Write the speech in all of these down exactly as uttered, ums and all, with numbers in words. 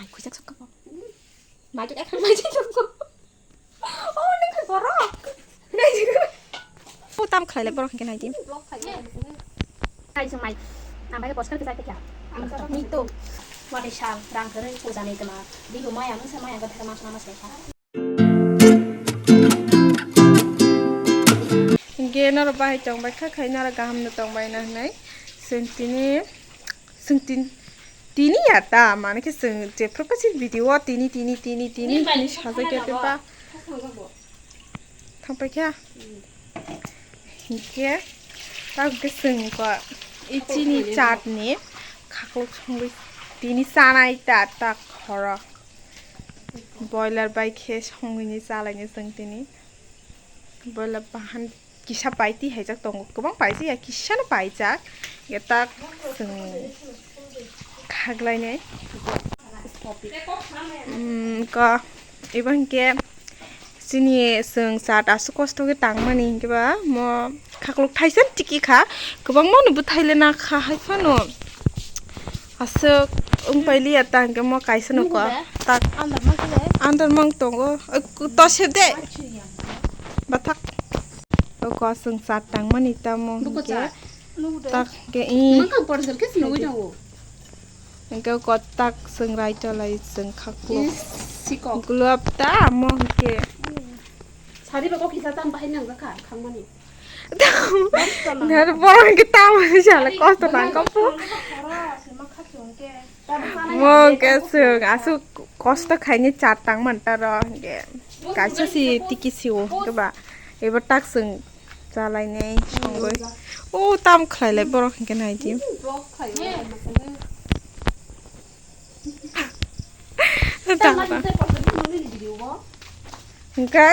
Khuijak sokha bo. Mai tu ekhan mai jai jokho. Oh, nang khan borok. Nai jai. Oh, tam khlai le borok hingke nai di. Nai jai mai. Ang bai poskar ke jai te kya. Ang to ni to. Wate sal rang kere puja ni tema. Di rumah yang saya mai yang kata mas nama saya. Hingke noro bahai tong bai kha khai noro gaham no tong bai na hinai. Sentini. Chwng tin-, tini ya ta, mane khe chwng jephru kaisa video o tini, tini, tini, tini, tini sajak ya khe ba. Thang pai kha. Hinkhe, ta hwnkhe chwng ko, i chini chatni khaklok songwi tini chanai ta, ta khoro. Boiler bai khe songwini chalaini chwng tini. Boiler bahan kisa paiti haijak tongo, kwbang paijak ya, kisano paijak. Ya tak chwng khaklainai. Umm, ko, ebo hinkhe chini chwng chat aswk kosto khe tangmani hinkhe ba mo khaklok thaisa tiki kha, kwbangma no bwthai le na kha hai phano. Aswk wng pai liya ta hwnkhe mo kaisa nugo. Nugo de? Tak. Andar mang khe de? Andar mang tongo. Oi, ku-, to se de. Achi ya. Bathak. O ko chwng chat tangmani tamo Nugo hwnkhe. Cha. Nugo de? Tak ke i. Mang kang por sel khe sinugwi tongo. Hwnkhe ko tak chwng rai chalai chwng khaklo. Is, sikok. Glob ta mo hwnkhe. Sari ba kok kisa tam bahai nang jakha khangmani. Nang borok hwnkhe tamo sala kosto nang kok po. Mo hwnkhe chwng aswk kosto khaini chat tang man taro hwnkhe kaisa si tiki sio hwnkhe ba ebo tak chwng chalainai songwi. O tam khlailai borok hwnkhe naidi. Hwnkhe?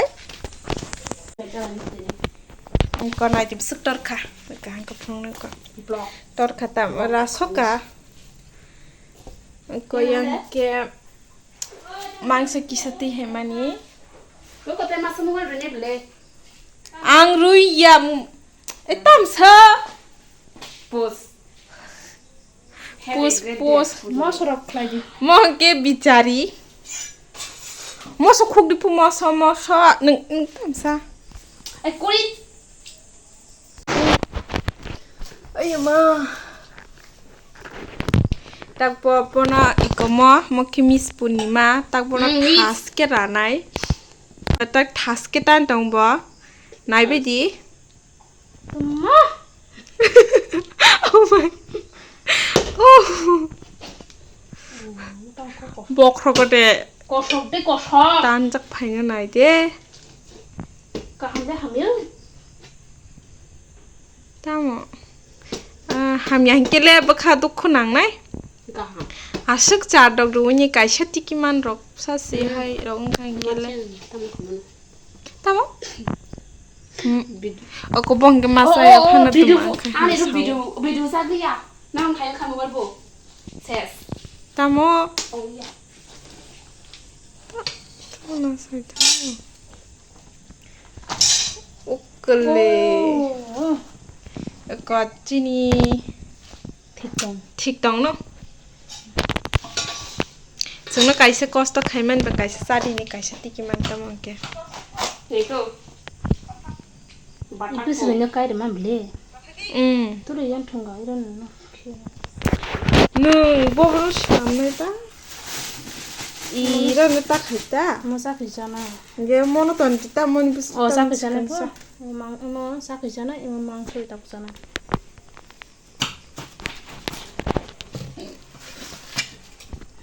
Wngkha naidi bwswk torkha. Kaham khe phunuknai wngkha. Torkha tam rasoka. Wngkha yang khe mangsa kisa twi hai mani. Ang rui ya. E tamsa. Pus. Pus, pus. Mosorok khlai di. Mo hwnkhe bichari. Moso khuk di phu moso, moso. Nwng, nwng tamsa. Ai, kuri. Ai, ma. Tak bo, bono ikomo, mo khe mis purnima. Tak bono thas khe ranai. Tak thas khe tan tong bo. Naibai di. Tama. Oh my. Oh. Bokhrogo de. Kosok de kosok. Tanjak phaina nai de. Kaham de hamya. Tamo. Ah, hamya hinkhe le bwkha dukhu nangnai. Kaham. Aswk char dok rwini kaisa tiki man rok sasi hai rok wngkha hinkhe le. Tamo khamano. Tamo? Hmm. Oko bong ke masa ya phano video, tuma kha ani ro sao. Video, video sa gaya. Nang khai kha mobile bo. Ses. Tamo? Oh ya. Tamo sai tamo. Ukle. Oh. Oko chini. Thik tong. Thik tong no? Chwngno kaisa kosto khai man ba kaisa chari ni kaisa tiki man tamo hwnkhe. Niko. Ibu sini kai de man bile. Mm. Turu yan thung ga iron no. Nwng bohoro samnai ta. Iron ta khai ta. Mo sa khai jana. Ge mono ton ta moni bis. O sa khai jana po. Mang mo sa khai jana, imo mang soi ta jana.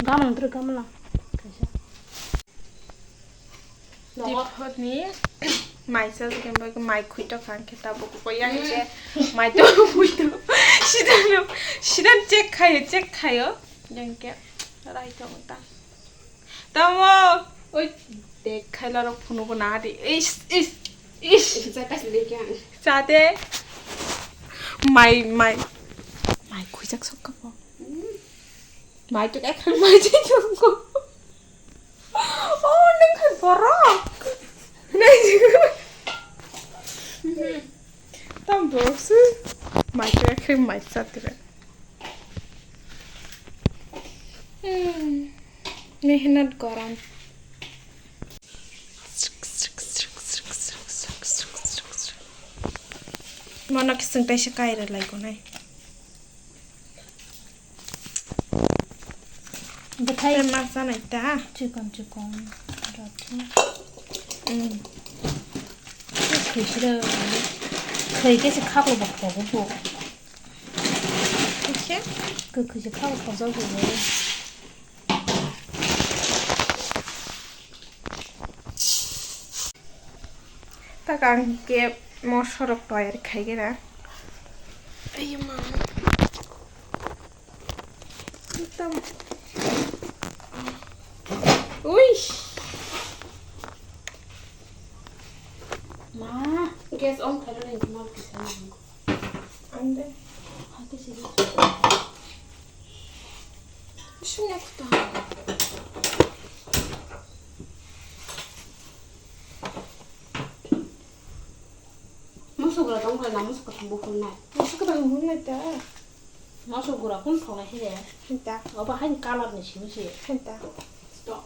Gamla, turu gamla. Kaisa. Tiphotni mai cha jagwi mai khui to kha khe tabuk ko yang che mai to khui to. Sidan sidan check khayo, check khayo. Yang ke rai to ta. Tamo, oi, dek khaila rok phunukgo na di. Is, is, is. Cha kasi de kya? Cha de. Mai, mai. Mai khuijak sok ka bo. Mai tuk ek mai jai jong ko. Oh, nang khai borok. Nai jai. Tam borok su. Mai tuk ek mai cha tira. Hmm. Mehnat gorom. Mono kising taisa kaira lai gonai. Bwthai. Tei ma chanai ta? Chikon chikon roti. Mm. Khwi siro, khwi khe se khaklo bo khogo bo. Khe? Kwkhwi se khaklo khojago bo. Tak ang ke mosorok toyar khaigena. Ayuma. Tam. Uish. Ma, gas on khairok ni ma kisa ni. Ande. Hake sidi. Bising aku tahu. Musugra tong kala musugra tong bukhum nai. Musugra tong bukhum nai ta. Musugra kun thong nai hile. Henta. Oba hain color ni simi si. Henta. Stop.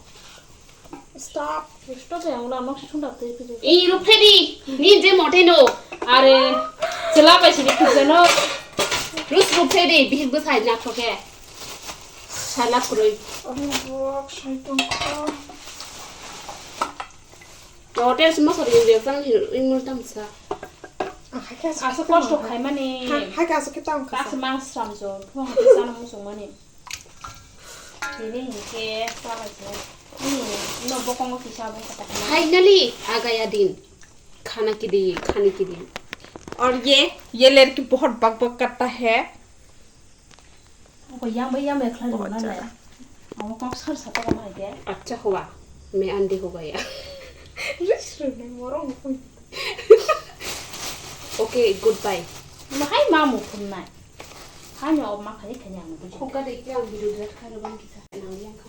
Stop. Stop ya, wala nok sunda tei pide. Ei, ruk phedi. Ni je mote no. Are, chela pai sini khujano. Rus ruk phedi, bihik bwsai na thoke. Salak kuroi. Oh, bok, sai tong kho. Hotel sima sori yang dia sang hin, imul tam sa. Ah, hai ka. Asa kosto khaimani. Ha, hai ka asa kita ang kasa. Mang sram jo, phung hati sana musung mani. Ini hingke salah je. Ini, no bokong kisa bokong kata kena. Finally, agaya din. खाना के लिए, खाने के लिए। और ये, ये लड़की बहुत बकबक करता है। Ko yang bai yang bai khlai rwna le. Amo kok sar sa ta mai de. अच्छा हुआ, मैं अंडे हो गया। Ris rwna morong. Okay, goodbye. Ma hai ma mu phun nai. Hai no ma khai khai ang buji. Khokka de ki ang video delete khai rwbang kisa. Nang yang kha.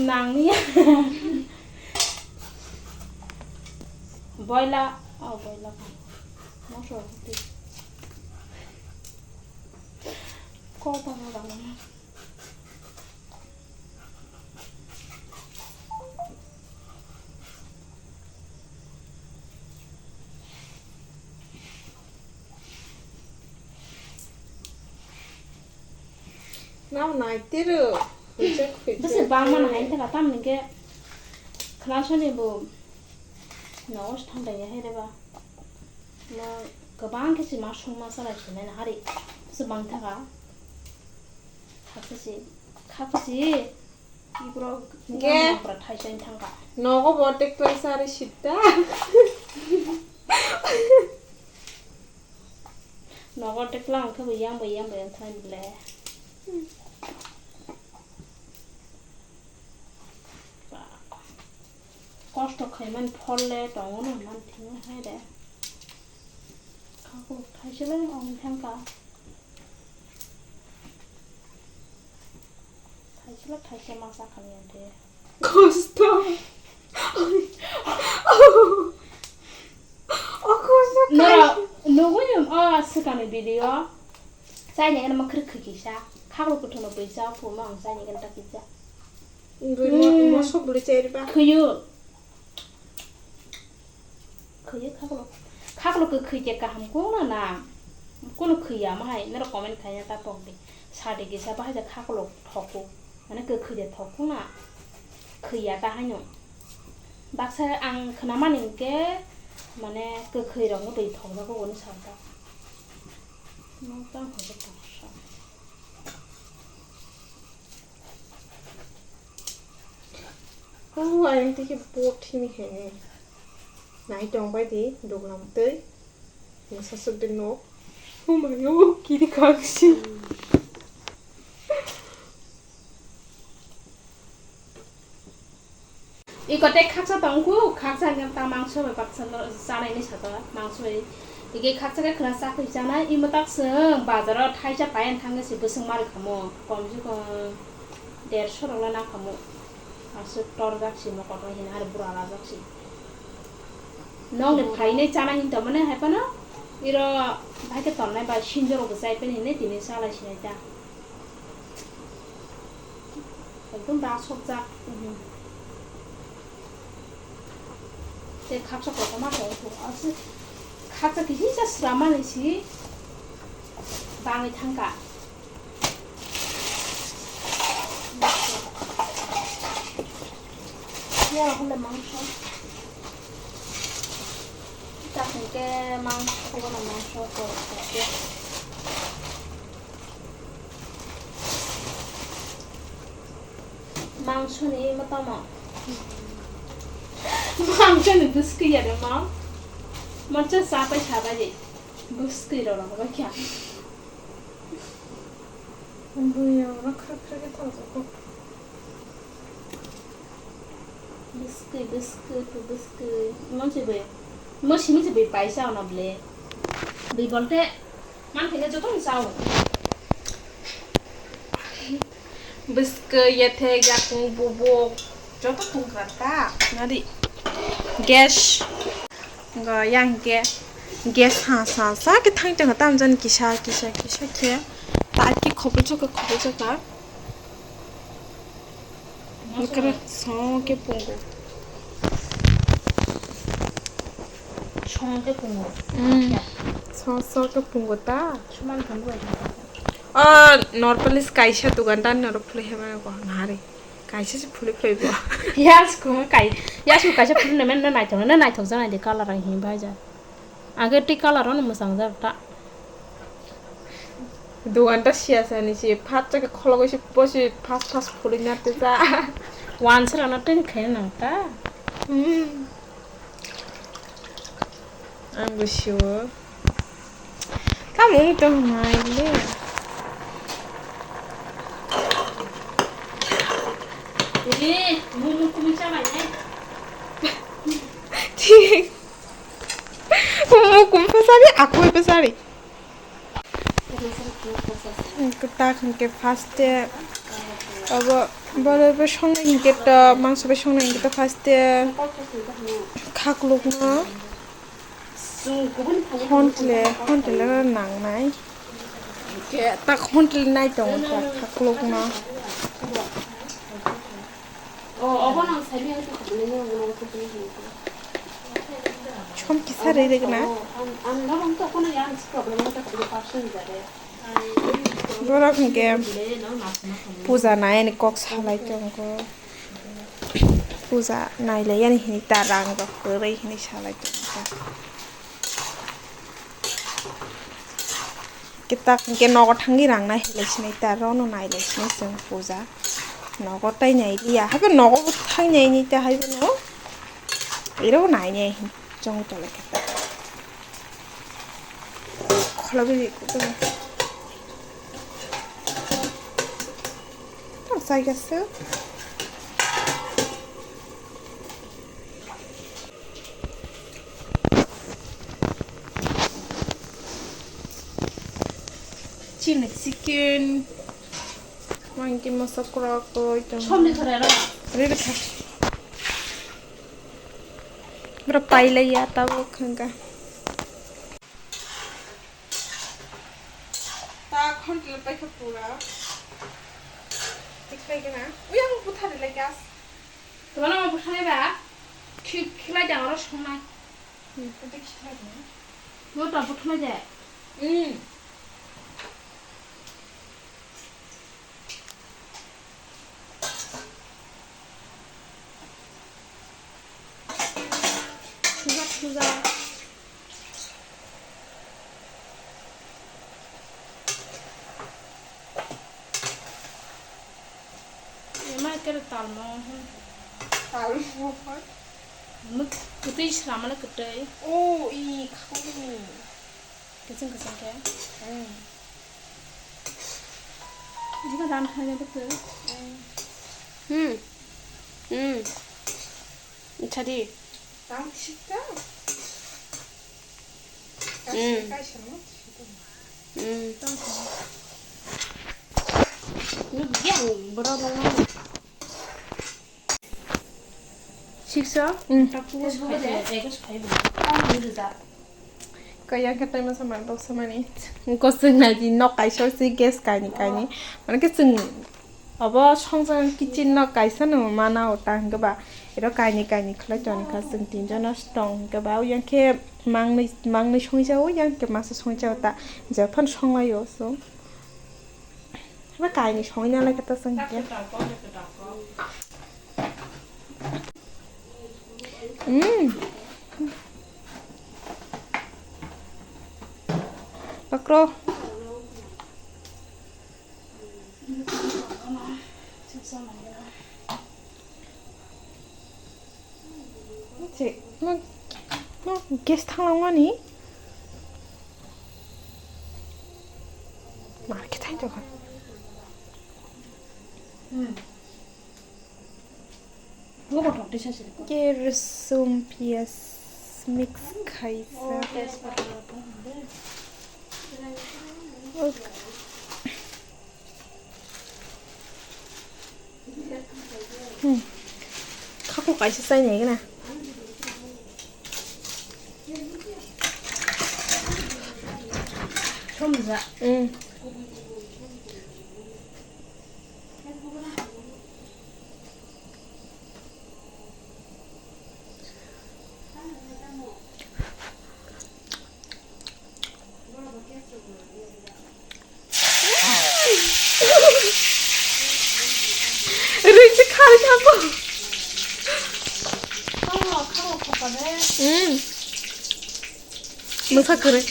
Nangya. Boila, oh, boila. Moso. Ko pa ba ba. Nang nai tiro. Hujak hujak. Bese bang mana hai ta tam nge. Khlansoni bo. No os thang dai hai reba. No gabang ke si ma sung ma salai sinai na hari. Bese bang ta ka. Khakisi, khakisi. Ibro Ge. Ibro thaisa thangka. Nogo bo tek tek sari sita. Nogo tek lang khe bo yang bo yang bo yang thang le. Kosto khaimani phol le tongo no man thing hai de. Khakuk thaisa le ong thangka. Thaisla thaisa ma sakha ni ante. Kosto. O kosto. Nora nugui o swkangni video. Chaini gana ma khrik khikisa. Khaklo kuthano bwisa puma ang chaini gana takisa. Rui mo- mosok bwlwi chai riba. Khwio. Khwio khaklo. Khaklo kwkhwi khe kaham kung na na. Kunu khwya ma hai, norok comment khaina ta tong di. Sadi kisa bahai ja khaklo thoku. Mane kwkhwi de thoku na. Khwya ta haino. Baksa ang khwnamani hinkhe mane kwkhwi rokno twi thokjago hwnwi sa ta. Nokta hwnkhe tongsa. Oh, ayang tiki bot hini hene. Nai tong bai di, doglam tei. Masa suk de nok. Oh my, oh, kiri kaksi. Iko tei khaksa tongkhu, khaksa hwnkhe ta mangso bai baksa no chanai ni saka, mangso bai. Ike khaksa khe khwna chakri chanai, imo tak chwng bazaro thaisa payan thangwi se bwswng mari khamo, komse kom derso rok le nang khamo. Aswk torjak si mo kotor hino, aro bura rajak si. Nokni phainai chanai hin tongmani hai phano, Iro bai khe tongnai bai sinjoro bo chai peni hinwi tini chalai sinai ta. Ekdom da sokjak. Mhm. Tei khaksa kotorma tong kho. Aswk khaksa kisa sramani si bangwi thangkha. Phiya hole mangso. Chak hwnkhe mangso kobono mangso kok kok khe. Mangso ni imo tamo. Mangso ni bwskwi ya de ma. Mangso sa pai sa bai de. Bwskwi rw rw bai kha. Bwrwi rok kha kha khe thok jago. Bwskwi, bwskwi, bwskwi. Imo se bai. Imo simi se bai paisa ono ble. Bai bolte man khe joto ni sao. Bwskwi, yethek, yakung, bubuk, joto tongkha ta. Nari. Gas. Go yang ke gas ha sa sa ke thang tong tam jan kisa kisa kisa khe. Ta ki khopol chok khopol chok. Mikra song ke pungo. Song ke pungo. Mm. Song song ke pungo ta. Suman pungo. Ah, norpalis kaisa dukan dan norok phulai hema ko ngari. Kaisa se phulai phulai bo. Yas ko kai. Yas ko kaisa phulai na men na naithok na naithok jana de color ang hi bai ja. Age tei color ono mwchang jak ta. Dogan ta siya sani si phat chakhe khologo si posi fast fast phulwi na te cha. Wansra no tei khaina nang ta. Hmm. Ang bo siwo. Tamo wng tong nai le. Ini mumu kumi cha bai ne. Thik. Mumu kum pasari, akoi pasari. Kwtak hwnkhe first-e abo borok bai songnai hwnkhe to, mangso bai songnai hwnkhe to first-e khaklukno hontle, hontle nangnai. Hwnkhe tak hontle nai tongo tak khaklukno. Som kisa ri ri gana. Borok hwnkhe puja nai ani kok salai tongo. Puja nai lai ani hinwi ta rang rok kwrwi hinwi salai tongo. Kitak hwnkhe nogo thangwi rang nai hinwi sinai ta, rono nai lai sinai chwng puja. Nogo tai nai liya, haikhe nogo bo thang nai ni ta, haikhe no iro nai nai chwng tole kitak. Kholo bini kutung. Tang sai gasu. Chili chicken. Mangki masa kura koi tong. Somni thore ro. Re re kha. Bro pai lai ya tabuk hwnkha. Ta khon tele pai kha pura. Tik pai kha na. Uya mo puthar le gas. Tuma na mo puthar ba. Khi khilai jang ro song nai. Hmm. Putik khilai jang. Mo ta puthar je. Hmm. Sujak sujak. Ema kere talmo. Talmo. Nuk kutui sramana kutui. Oh, i khakuni. Kiching kiching khe. Hmm. Jika dan khaina bwtwi. Hmm. Hmm. Chadi. Tang sikta. Hmm. Kaisa no sikta. Hmm. Tang sikta. Nuk yang bro nang. Siksa? Hmm. Facebook de. Tang ni rwjak. Yang khe taima samani, bok samani. Engko chwng nai di nok kaisa se gas kaini kaini. Mane khe chwng obo songjak kitchen nok kaisa no mana o ta hwnkhe ba. Ero kaini kaini khlai toni kha chwng tinjon no tong hwnkhe ba. Yang khe mangni mangni songwi jago, yang khe masa songwi jago ta. Jephano songlaio chwng. Ba kaini songwi nalai khe ta chwng khe. Mm. Bakro. Che, ma, ma gas thanglangmani. Mar khe thai tongkha. Hmm. Bo kothok tisa siri ko. Ke rwsum piyaj mix khaisa. Oh, tejpata rok. Ok. Hmm. Khakuk kaisa chainai gana. Somja. Hmm. Ring se khari thango. Hmm. Mungsa kwrwi.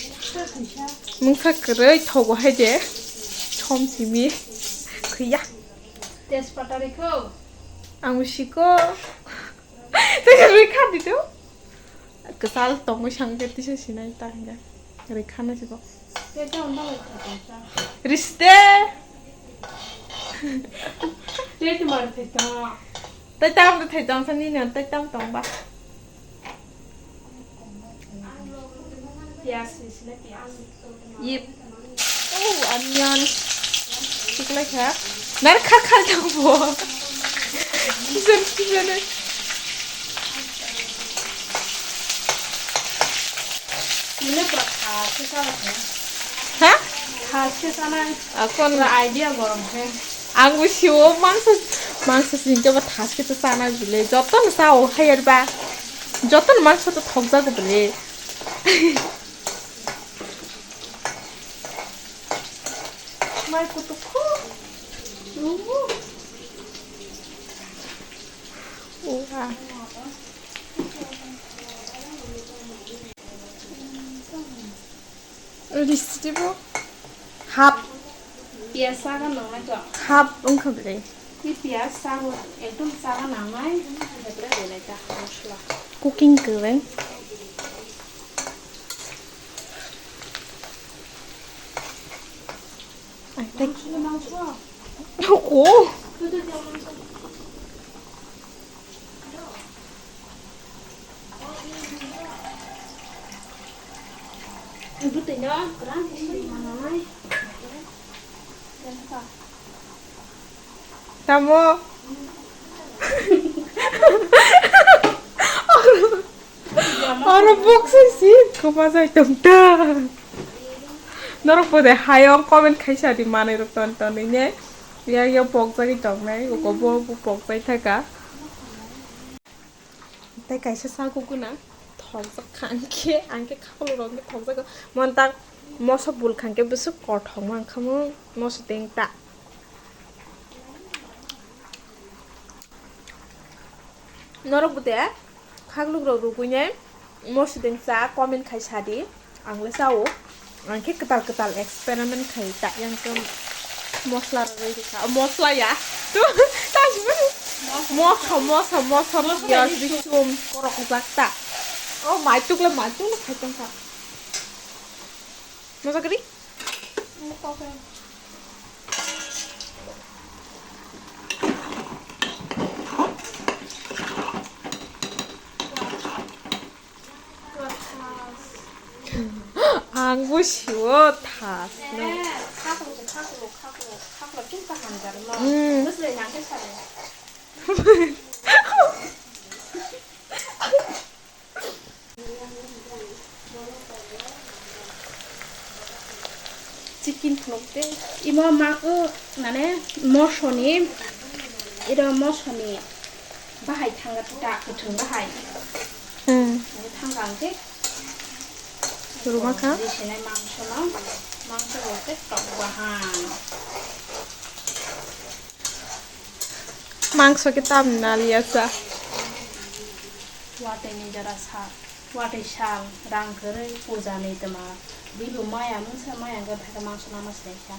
Mungsa kwrwi thogo hai de. Chom simi. Khwiya. Tejpata rikho. Ang siko. Tei rwi kha di to. Kwchal tongwi sang khe tisa sinai ta hingga. Rwi khana siko. Tei tam da. Riste. Tei tamar thai ta. Tei tam da thai tong sani na tei tam tong ba. Piyaj ni sini piyaj. Yep. Oh, onion. Tiklai kha. Nar kha kha jang bo. Kijan kijan. Ini pura khas ke sana khe. Ha? Khas ke sana. Akon pura idea gorong khe. Ang bo siwo mangsa mangsa singke ba thas ke sana bile. Joto no sao hayar ba. Joto no mangsa to thok jago bile. Mai kutuk khu. Uwa. Risibo. Hap. Piyaj saga nangnai to. Hap wngkha bwlai. Ni piyaj sago ekdom saga nangnai. Hepre belai ta mosla. Cooking kwrwng. Ang tak. Mangso. Oh. Tamo. Oro boksa si kwmajai tong ta. Norok bo de hayung comment khaisa di manwi rok ton ton ne. Ya ya pokjagwi tongnai, uko bo bo pokjai thaka. Tei kaisa sago guna thokjak kha, ang khe, ang khe khaklok rok thokjak. Mon tak moso bul kha khe bwswk kothok ma wngkha mo moso teng ta. Norok bo de khaklok rok rugui nai moso teng cha comment khai sa di. Ang le chao. Ang khe kwtal kwtal experiment khai ta, yang khe mosla rwgwi rwkha. Oh, mosla ya. Tu, ta sibani. Moso, moso, moso, piyaj, bisum, korok jak ta. Oh, maituk le maituk no khai tong kha. Mosa kari? Ang bo siwo thas no. Eh, khaklo, khaklo, khaklo, khaklo, kinsa hamjar no. Mm. Bwsle nang khe sare. Imo ma, uh, mane mosoni, iro mosoni bahai thanga ta kwthwng bahai. Hmm. Thanga ang khe ruma kha. Di sinai mangso no, mangso bo khe tok bahai. Mangso khe tamni naliya sa. Watwi ni jora sa, watwi sal, rang kwrwi puja ni twma. Bibo maya mungsa maya hwnkhe phaikhe mangso nama sinai kha.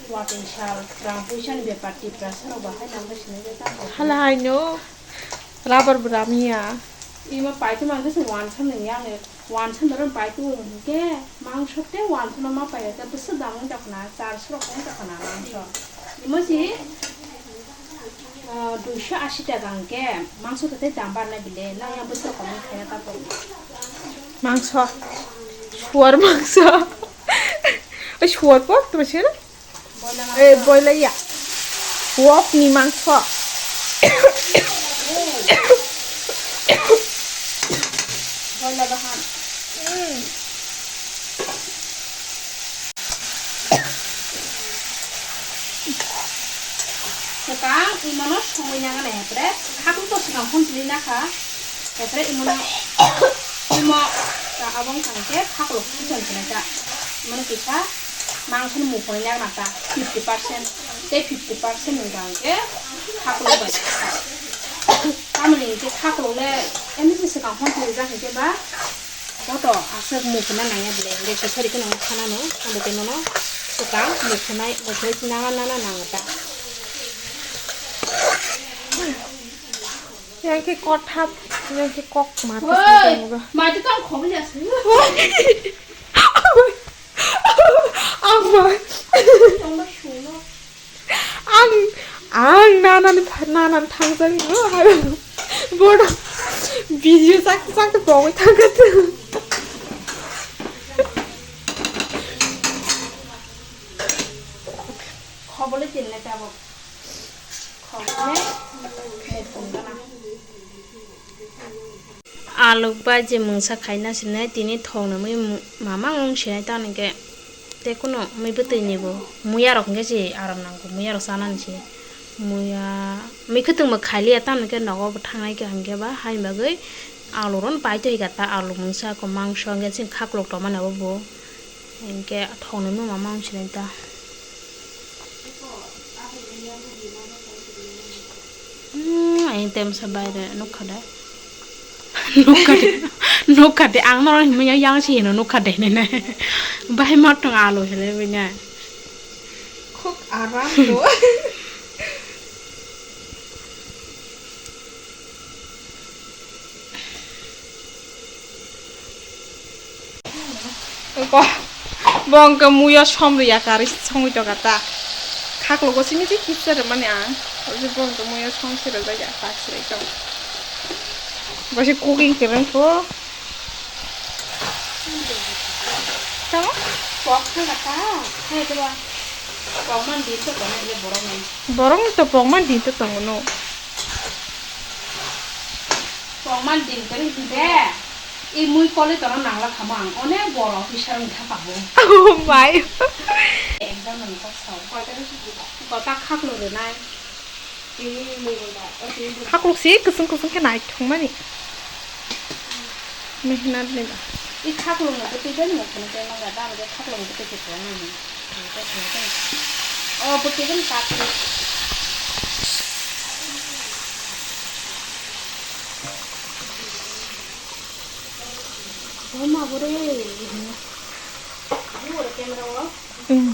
Watwi sal, rang puisa ni bepar Tiprasa rok bahai nang khe sinai khe tamo. Hala haino rubber bo ramya. Ima paithago mankhe se wansa nini yang. Wansa norok bai tu hwnkhe mangso tei wansa no ma pai khe bwswk dam wng tongkha na, charso rok wng tongkha na mangso. Imo si, ah, duiso asi taka hwnkhe mangso tei dam barnai bile, nang yang bwswk kok wng khaina ta kok. Mangso, suar mangso. Oi, suar po, tuma sini? Boila mangso. Eh, boila ya. Wok ni mangso. Boila bahan. Hmm. Kwtang imono songwi nangani hepre, khaklo to swkang phone tuli nakha. Hepre imono, imo, ta abong tangkhe khaklo khichon khlaikha. Imono kisa mangso ni mukoi nang nata fifty percent, tei fifty percent ni hwnkhe khaklo bai. Tamoni hwnkhe khaklo le emi se swkang phone tuli jak hwnkhe ba, boto aswk mukuna nangya bwle, hwnkhe kisa rikhe nang khanano, ando tei mono swkang mukunai, mukunai nana nana nangta. Yang khe kothap, yang khe kok ma. Oi, tonggo. Mai to tang khobli ase. Ang ba. Tongba shuno. Ang, ang nanani, nanani thangjak no. Bodo video sak sak bogwi thangkha. Khobole tinne tabok. Khobole. Aluk bai je mungsa khaina sinai tini thok nwi mui mama wng sinai ta hwnkhe tei kunu mui bwtwi ni bo muya rok hwnkhe se aram nango, muya rok chanani se muya mui kwtwng bo khailiya tamo hwnkhe nogo bo thangnai kha hwnkhe ba haini bagwi aluk rok pai twi kha ta aluk mungsa ko mangso hwnkhe chini khaklok tongmani abo bo. Hingke thokni muma mang sinai ta. Hmm, ayang temsa baire nukha de. Nukha de. Nukha de. Ang norok himya yang si hino nukha de nene. Bahai matong alu hele bine. Khub aram do. Bo, bo hwnkhe muiyo som rwya karwi songwi tongkha ta. Khaklogo simi se kisa rwmani ang. Obo se bo hwnkhe muiyo som se rwjak ya, tak se ekdom. Bo se cooking kwrwng kho. Tamo? Pok thangkha ta. Hai, kebo. Pokman din to tongo le borokni. Borokni to pokman din to tongo no. Pokman din kwrwi hwnkhe, i mui koli tono nangla khamang, onek bor officer wngkha kabo. Oh my. Exam ni kok sao. Kota khaklo rwnai. Khaklo si kwswng kwswng khe naithok mani. Mehnat ni ba. I khaklo no bwtwi bai no khwna tei nang da, dam je khaklo no bwtwi khe tong nang. O bwtwi bai no tak. Buma bore. Bore camera o. Hmm.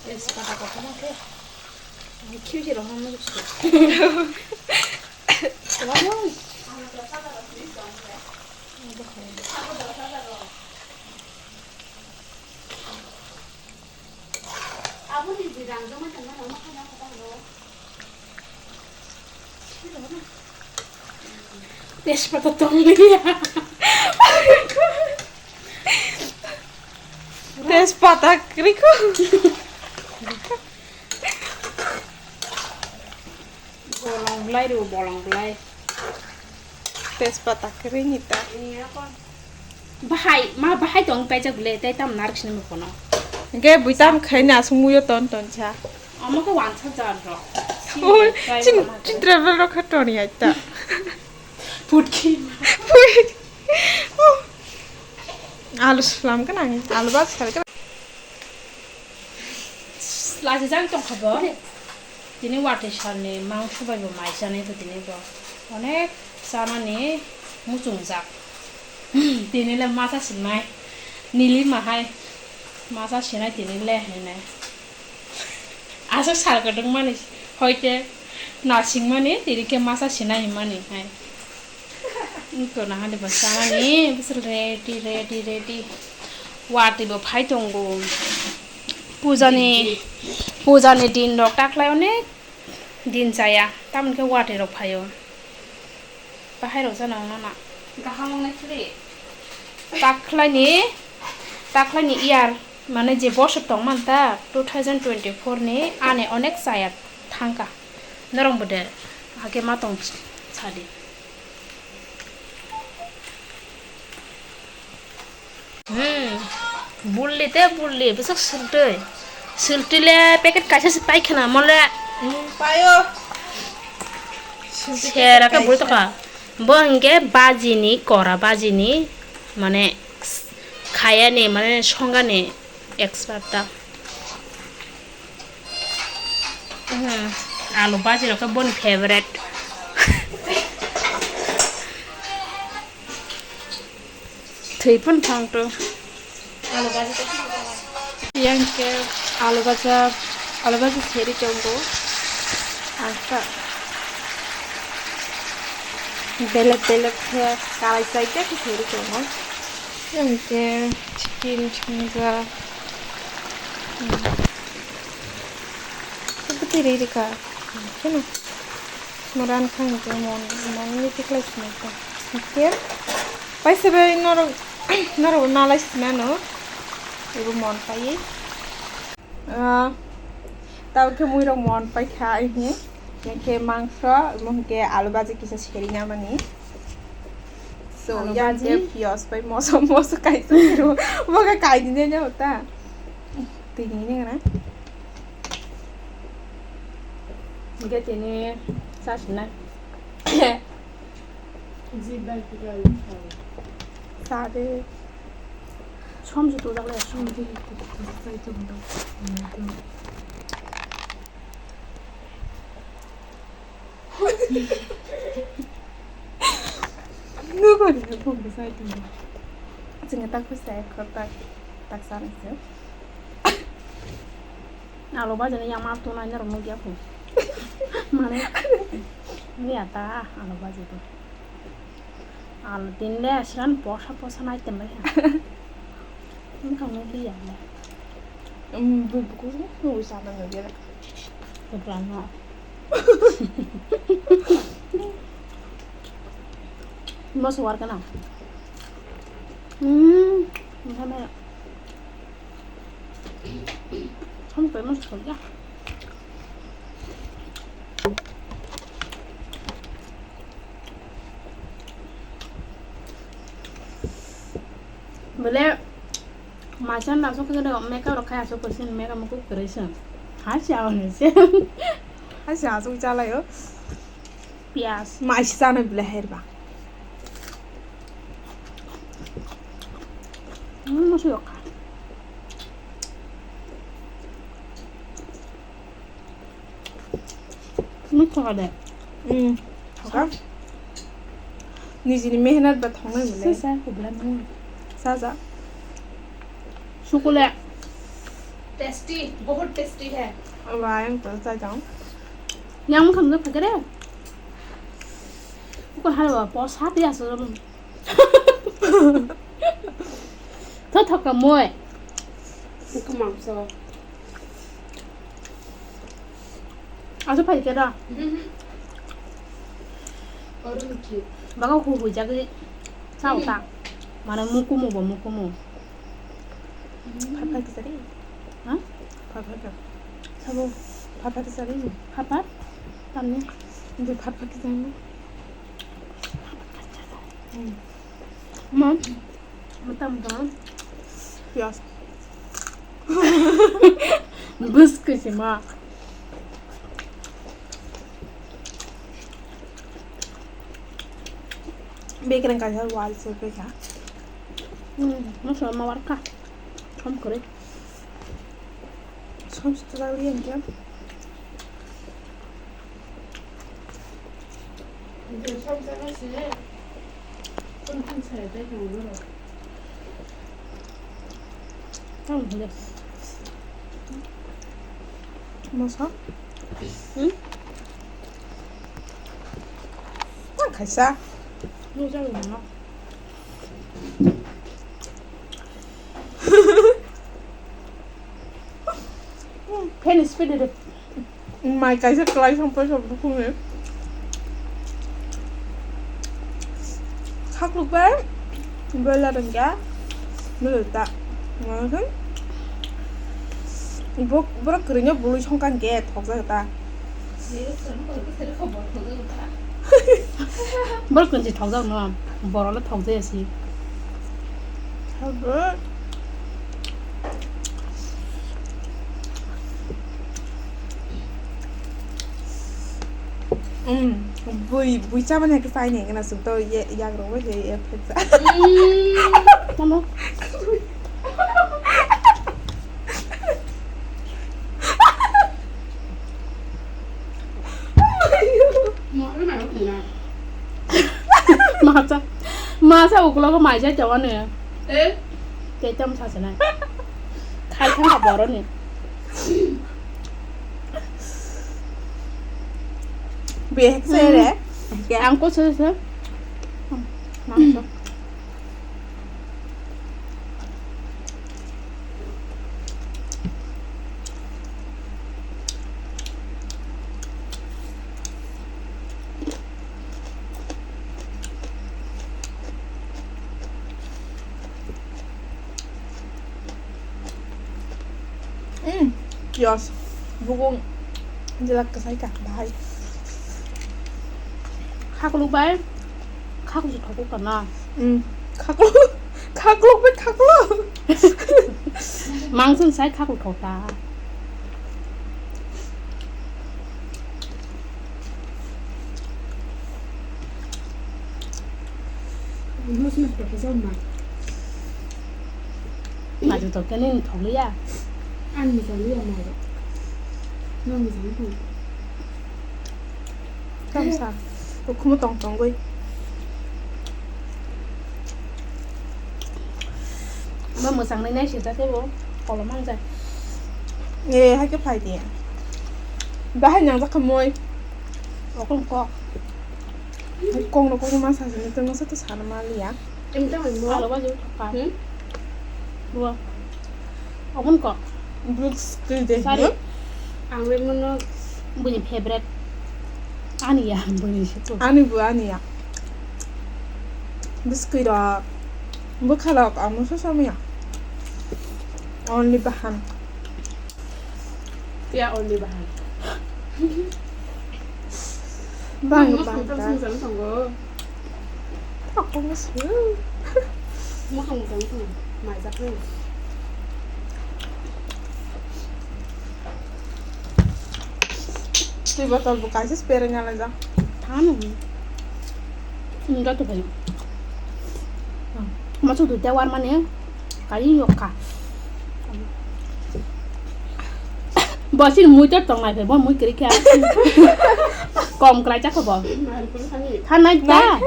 Tejpata kotorma khe. Khibi se rohorma se. Wah, wah. Aboni jirang joma tongma nang ma khana kota horo. Tejpata tongliya. Tejpata kwrwi kho. Bolong belai rw, bolong belai. Tejpata kwrwi ni ta. Bahai, ma bahai tong paijak le, tei tam narik sini mo kono. Ge buitam khaina asung muyo ton ton cha. Omo khe wansa jar rok. Oi, chin, chin travel rok kha ton ya ta. Putki. Pui. Oh. Alu slam ka nang, alu bas sal ka. Lachi jang tong kha bo. Tini watwi salni mangso bai bo mai chanai bo tini bo. Onek chanani muchungjak. Tini le masa sinai. Nili mahai. Masa sinai tini le hinai. Aswk sal kwdwkmani hoite nasingmani tini khe masa sinai hinmani hai. Wngkha na hadi bo chamani, bisil ready, ready, ready. Watwi bo phai tongo. Pujani, pujani din rok taklai onek din chaya. Tamoni khe watwi rok phaio. Bahai rok jana wngnana. Gaham wngnai khwlwi. Taklaini, taklaini year, mane je bosor tongmanta, two thousand twenty-four ni ani onek chaya thangkha. Norok bo de, hake ma tong sadi. Hmm. Bulli te bulli, bwswk swltwi. Swltwi le packet kaisa se pai khna mo le. Hmm, paio. Swltwi sera packet khe bui kaisa. Tokha. Bo hinkhe bajini, kora bajini, mane khayani, mane songani expert ta. Hmm, alu baji rok khe boni favorite. Thwi phano thang to. Yang khe alu baja, alu baja seri tongo. Angkha belek belek khe kalai chai khe seri tongo. Yang khe chicken songja. Hmm. Bwtwi ri rikha. Kheno. Mo ran kha hwnkhe mon, mon ni tikhlai swnai kha. Hwnkhe paisa bai norok, norok nalai swnano. Ebo mon paiwi. Ah, tabo khe muirok mon paikha ai hwnkhe mangso, imo hwnkhe alu baji kisa seri namani. So, alu yang baji. Khe piyaj bai moso, moso kaisa khe rw. Bo khe kaidinai no ta. Twi ni nang na. Hwnkhe tini chasinai. Sade. Som se tujak le, som. Nukori no bumbo sai tongo. Chwngno tak pisa ek khor tak, tak sanai se. Alo bajani yang ma tunai norok nukya kho. Mane, nukya ta alo baji to. Alo tinle asiran posa posa nai tembai ha. Wngkha nukliya le. Um, bu-, buku nukwi sana nukya. Keplano. Moso warkana. Hmm, wngkha mera. Sampai moso ya. Bole, masa na sok kene makeup rok khai asok kosin makeup mukuk kwrwi se. Ha si awon se. Ha si asok chalai o. Piyas. Mai si chana bile herba. Hmm, masuk yok. Mui thok de. Hmm. Thok. Nijini mehnat ba thongnai mole. Sisa kubla mu. Saja. Sukule. Tasty, bahut tasty hai. Aba yang to sa jang. Yang kham na phakare. Ko haro po sa pi aso. Tho thoka moi. Ko mangso. Aso phai khe da. Mhm. Orun ki. Baga hu hu jagri. Sao ta. Mane mukumu bo mukumu. Phat phat kisa ri. Ha? Phat phat ka. Sabo. Phat phat kisa ri. Phat phat? Tamni? Hindi phat phat kisa ri. Hmm. Mom, matam dong. Yes. Bus kisi ma. Bekereng kaisa wal se peka. Hmm, masuk ma warka. Kom kore. Som sita lagi yang jam. Moso? Hmm? Tang kaisa. Nujak nang. Fan speed de. Mai kaisa kwlai song paisa bukhungni. Khakluk bai boiler wngkha. Nujak ta. Bo borok kwrwino bului songkha hwnkhe thokjak ta. Borok kwrwngsi thokjak no, borok le thokjaya si. Um, bui, bui chabani hai khe chaini hwnkhe na chwng to ye, yak rok bai se ye phek cha. Mm, tamo? Masa, masa uklogo maisa chawani. Eh? Tei tamo sasinai. Khai thangkha boroni. Behek se re. Ang ko se se. Mangso. Mm, kiyos. Bukung jelak kwsai ka bahai. Khakluk bai, khakluk se thokuk kana? Mm, khakluk, khakluk bai khakluk. Mangsa ni sai khakluk thok ta. Maju to kene ni thok liya. Ang mujang liya mai. Nang mujang thong. Tamsa, ukhumu tong tongwi. Ma mwchang nai nai sijak khe bo kolom mangjak. Eh, hai khe phai di. Bahai nangjak kha moi. Okolom kok. Hai kok no kok ma sa sini tengno sa to sana ma liya. Em tang mo. Alo ba ju thok ka. Hmm? Bo. Obon ko. Bwswk twi de. Sorry. Ang le mono bini favorite. Ani ya, bini situ. Ani bo ani ya. Bwswk rok. Bwkha rok ang no sosa maya. Only bahan. Tia only bahan. Bang, bang, bang. Aku musuh. Musuh, musuh, musuh. Mai sak ni. Twi botol bo kaisa spare nya lai jak. Thano. Enjoy to bai. Masu tu tewar mane. Kari yok kha. Bo sin mui to tong nai phe, bo mui kiri kha. Kom krai cha kho bo. Thanai ta.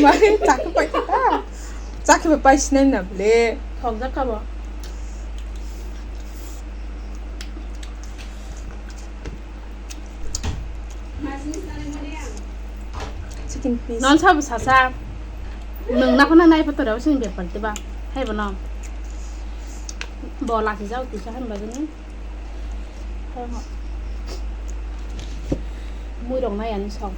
Mai chakhe pai ta. Chakhe pai sinai na ble. Thok jak kha bo. Chicken piece. Non sabo sasa. Nwng nakhwna nai photo rw sini bepar diba. Hai bono. Bo lasi jao tisa han bagini. Mui rok nai ani song.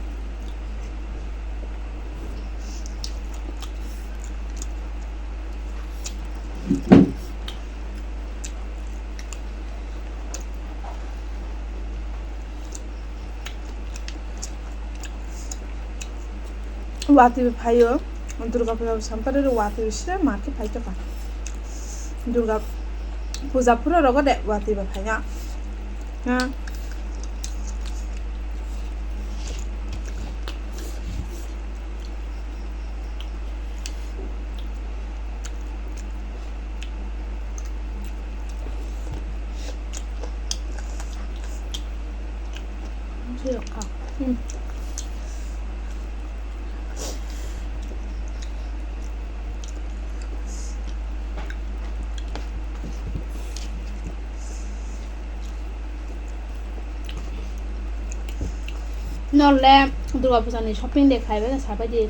Watwi bo phaio, Durga puja bo sampari rw watwi bo sre market phai tongkha. Durga puja phuru rogo de watwi bo phaina. Ha. Norle Durga puja ni shopping de khai bai sabai di.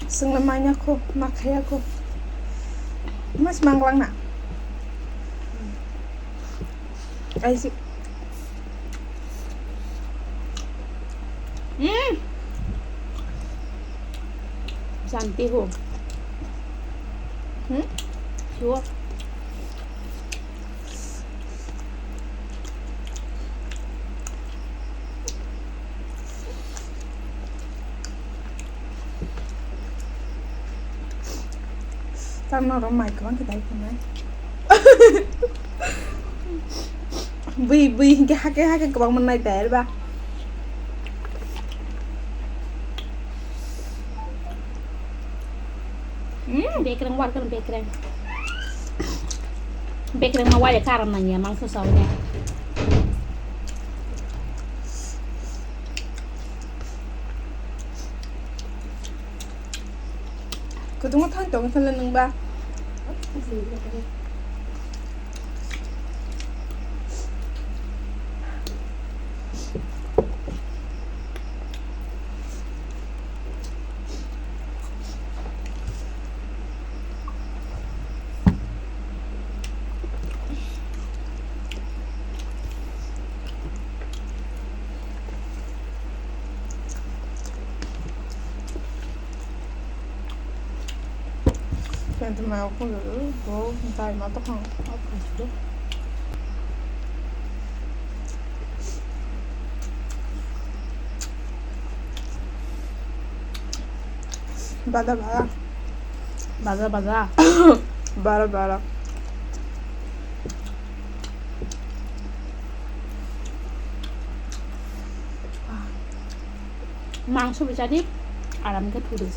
Sengla manya ko, ma khaya ko. Mas manglang na. Ai si. Hmm. Santi ho. Hmm? Sure. Tamo oro mai kwbang khe dai tongnai. Bui, bui hinkhe hake hake kwbangma nai dai ba. Hmm, bekreng warkar bekreng. Bekreng ma wale karam nangya mangso sauni. Kwtwma thang tong khe nwng ba. Kentma kulu bo dai ma tokang. Bada bada. Bada bada. Bada bada. Mangso bichari aram khe thudi.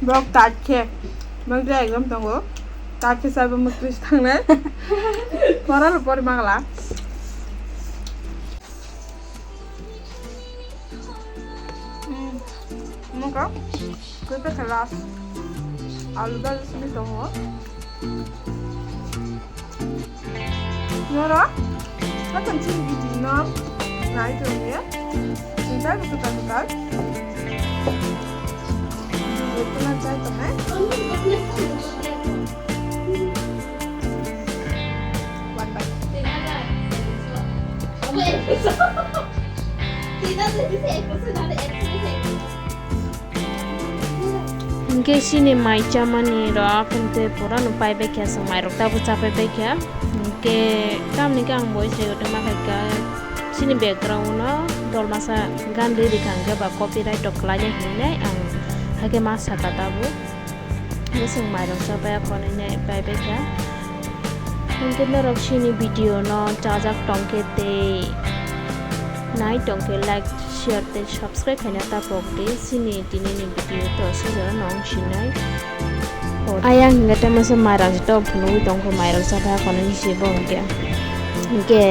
Bok tat khe. Bok je exam tongo. Tat khe sabo mukris thangnai. Pora lo pori magla. Hmm. Mungka. Koi pa khalas. Alu dal simi tongo. Noro, hakan chini video no nai tongya. Sintai butu kan kan. Video ko na chai tongnai. One by. Hinkhe chini mai chamani rok hinkhe pura no pai bai kha, chwng mai rok tabuk chapai bai kha. Hinkhe tamni khe ang bo se uatwi ma kha kha chini background no dol masa gan ri ri kha, hinkhe ba copyright rok kwlai nai hinwi nai ang hakhe ma saka tabuk. Hinkhe chwng mai rok chapai ya phone hinwi nai pai bai kha. Hinkhe norok chini video no chajak tongkhe tei nai tongkhe like, share tei subscribe khaina tapok di. Chini tini ni video to sijora nong sinai. Ayang hinkhe tei masa mai rok to phunugwi tongkha, mai rok chapai ya phone hinwi si bo hinkhe. Hinkhe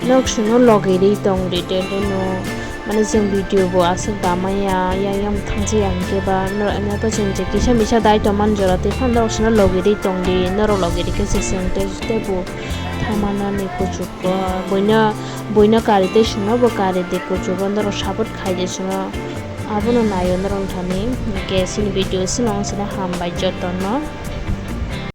Norok chwngno logi ri tong di, tei no, mane, chwng video bo aswk ba maya, yang yang thangsa ya hinkhe ba, norok, norok chwng je kisa misa dai tongmani jora twi phano norok chwngno logi ri tong di, norok logi ri khe se chwng tei, tei bo thamanani kuchugo, buino, buino kari tei chwngno bo kari di kuchugo, norok support khai di chwngno, abono naio norok thani, hinkhe chini video chwng sini hambai jotono.